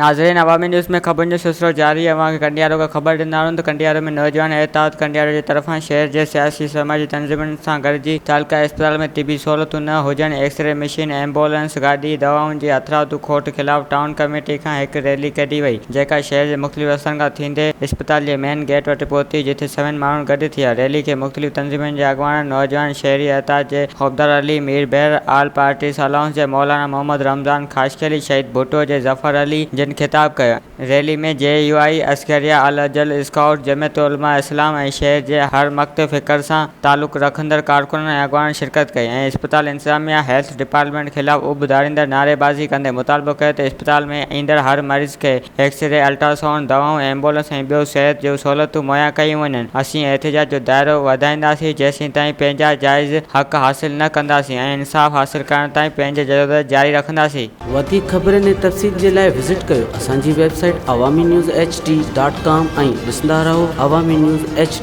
ناظرين عوامي نيوز ۾ خبرن جو سلسلو جاري اوهان کي ڪنڊيارو کان خبر ڏيندا هلون ته ڪنڊيارو ۾ نوجوان اتحاد ڪنڊيارو جي طرفان شهر جي سياسي سماجي تنظيمن سان گڏجي تعلقه اسپتال ۾ طبي سهولتون نه هجڻ، ايڪسري مشين، ايمبولنس گاڏي، دوائن جي هٿرادو کوٽ خلاف ٽائون ڪميٽي کان هڪ ريلي ڪڍي وئي جيڪا شهر جي مختلف رستن کان ٿيندي اسپتال جي مين گيٽ وٽ پهتي جتي سوين ماڻهن گڏ ٿيا ريلي کي مختلف تنظيمن جي اڳواڻن نوجوان شهري اتحاد جي حبدار Ali Mir Bahar all parties alliance جي مولانا محمد رمضان خاصخيلي شهيد ڀٽو جي ظفر علي جن خطاب ڪيو. Rally ۾ J U I, Askaria, Al Ajal, scout, Jamiat Ulema Islam ۽ شهر جي هر مڪتب فڪر سان تعلق رکندڙ ڪارڪنن ۽ اڳواڻن شرڪت ڪئي ۽ اسپتال انتظاميا، هيلٿ ڊپارٽمينٽ خلاف اڀ ڌاريندڙ نعريبازي ڪندي مطالبو ڪيو ته اسپتال ۾ ايندڙ هر مريض کي ايڪسري، الٽراسائونڊ، دوائون، ايمبولنس ۽ ٻيو صحت جون سهولتون مهيا ڪيون وڃن، اسين احتجاج جو دائرو وڌائينداسين جيسين تائين پنهنجا جائز حق حاصل نه ڪنداسين ۽ انصاف حاصل ڪرڻ تائين پنهنجي جدوجهد جاري رکنداسين. وڌيڪ خبرن ۽ تفصيل جي لاء وزٽ ڪيو اسان جي website Awami news H D dot com ۽ ڏسندا رهو عوامي نيوز ايڇ ڊي.